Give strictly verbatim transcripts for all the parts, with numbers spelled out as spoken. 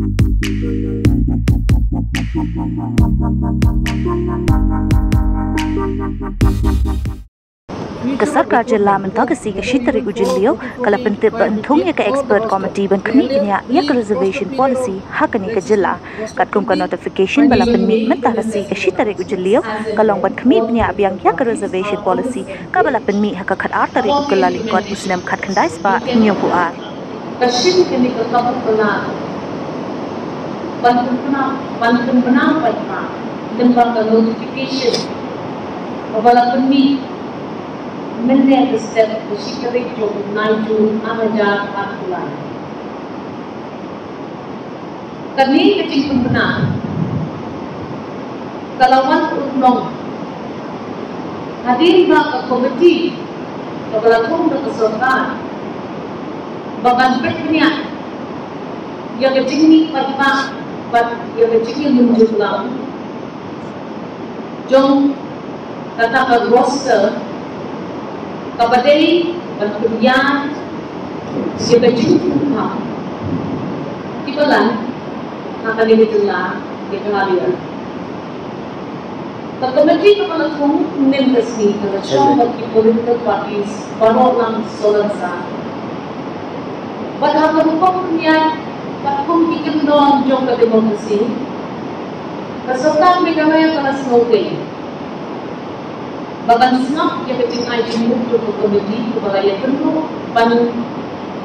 Ka sorkar jylla mynta ka sngi ka shi tarik u Jylliew ka la pyntip ba yn thung ïa ka expert committee ban khmih bniah ïa ka reservation policy ha kane ka jylla. Katkum ka notification ba la pynmih mynta ka sngi ka shi tarik u Jylliew ka long ban khmih bniah biang ïa ka reservation policy kaba la pynmih ha ka khatar tarik u Kyllalyngkot u snem khatkhyndai spah hynñiewphew ar. Ka shim kane ka kabu ka la ban pynbna ban pynbna paidbah lyngba ka notification kaba la pynmih mynne ka step ka shi tarik jong u bnai Jun ar hajar arphew lai. Kane ka jingpynbna ka la wan urlong hadien ba ka komiti kaba la thung da ka sorkar ba kan peit bniah ïa ka jingmih paidbah bad ïa ka jingïamynjur lang jong kata ka roster kaba dei ban pynïaid ïa ka jingthung kam kiba lan ha kane ka jylla Meghalaya. Ka komiti kaba la thung mynne ka sngi ka la shong bad ki political parties baroh lang solar sa. Bad ha ka rukom pynïaid katkum ki kyndon jong ka democracy, ka sorkar Meghalaya ka la sngewthuh ba kan sngap ïa ka jingai jingmut jong ka komiti kaba la ïakynduh ban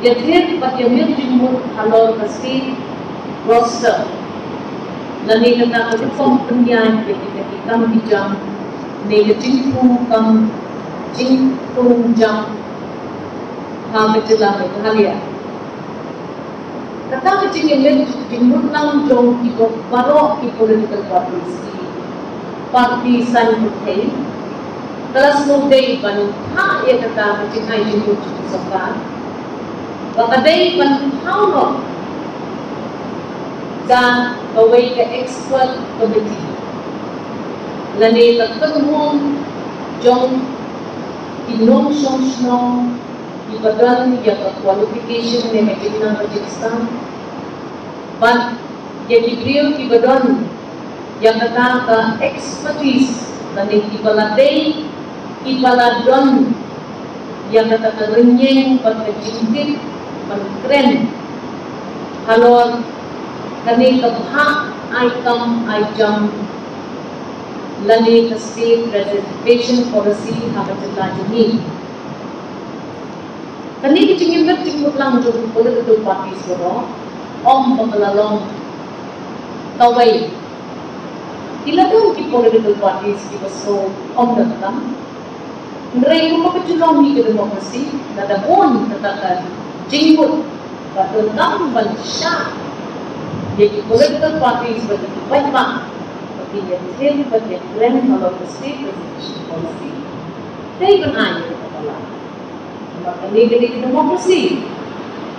ïathir bad ïamir jingmut halor ka state roster lane kata ka rukom pynïaid ïa kita ki kam ki jam ne ka jingthung kam jingthung jam ha ka jylla Meghalaya. Kata ka jingïamir jingmut lang jong ki baroh ki political parties, ki party saiñ pyrthei ka la sngewdei ban phah ïa kata ka jingai jingmut jong ka sorkar ba ka dei ban thaw noh da kawei ka expert committee lane ka kynhun jong ki nongshong shnong kiba don ïa ka qualification ne ka jingnang ka jingstad bad ïa ki briew kiba don ïa kata ka expertise lane kiba la dei kiba la don ïa kata ka rynïeng bad ka jingtip ban kren halor kane ka phah ai kam ai jam lane ka state reservation policy ha ka jylla jong ngi. Kane ka jingïamir jingmut lang jong ki political parties baroh ym ba ka la long kawei. Ki la don ki political parties kiba sngew ym da ka kam. Hynrei kumba ka jinglong hi ka democracy lada bun kata ka jingmut ba donkam ban shah ïa ki political parties bad ïa ki paidbah ba kin ïathir bad ïakren halor ka state reservation policy. Dei ban ai ïa kata ka lad. Namar kane ka dei ka democracy.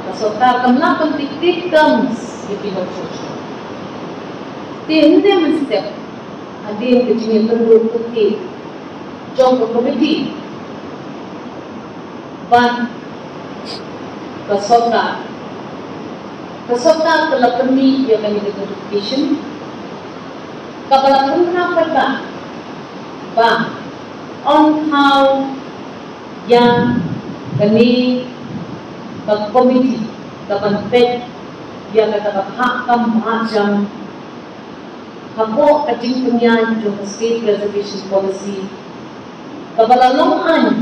Ka sorkar kam lah ban dictate terms ïa ki nongshong shnong. Te hynne mynstep hadien ka jingïakynduh kynthih jong ka komiti bad ka sorkar, ka sorkar ka la pynmih ïa kane ka notification kaba la pynbna paidbah ba yn thaw ïa kane ka komiti kaban peit ïa kata ka phah kam phah jam hapoh ka jingpynïaid jong ka State Reservation Policy kaba la long aiñ,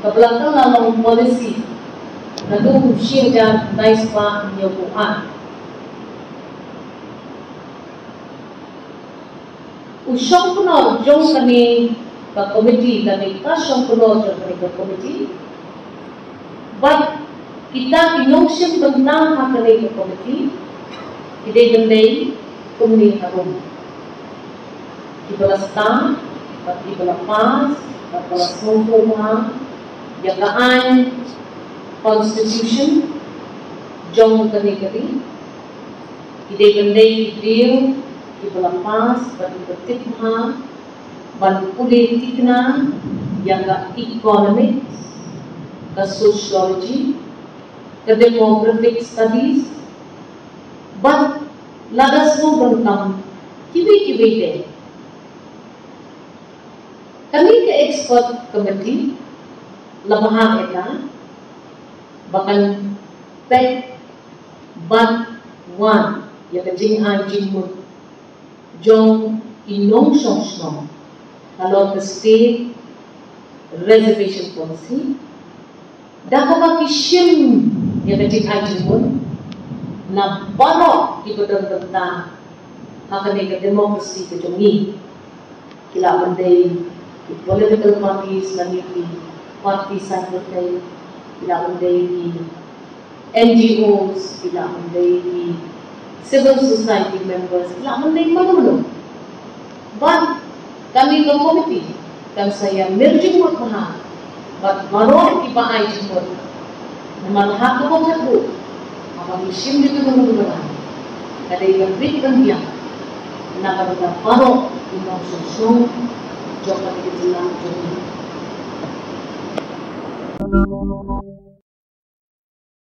kaba la kylla long policy naduh u shi hajar khyndai spah hynñiewphew ar. U shongknor jong kane ka komiti, kane ka shongknor jong kane ka komiti bad kita ki nongshim bynta ha kane ka komiti ki dei ban dei kumne harum. Kiba la stad bad kiba la pass bad ba la sngewthuh bha ïa ka aiñ constitution jong kane ka ri. Ki dei ban dei ki briew kiba la pass bad kiba tip bha ban pule thikna ïa ka economics, ka sociology, ka demographic studies, Bad lada sngewbha kam kiwei kiwei te, kane ka expert committee la bha ïa ka ba kan peit bad wan ïa ka jingai jingmut jong ki nongshong shnong halor ka state reservation policy, da kaba ki shim ïa ka jingai jingmut na baroh kiba don bynta ha kane ka democracy ka jong ngi. Ki lah ban dei ki political parties lane ki parti side lyrkei, ki lah ban dei ki N G Os, ki lah ban dei ki civil society members, ki lah ban dei mano mano. Bad kane ka committee kan sa ïa mir jingmut bha bad baroh kiba ai jingmut. Namar ha kaba khatduh haba ngi shim ïa kano kano ka rai, ka dei ban biang ban biang na ka bynta baroh ki nongshong shnong jong kane ka jylla jong ngi.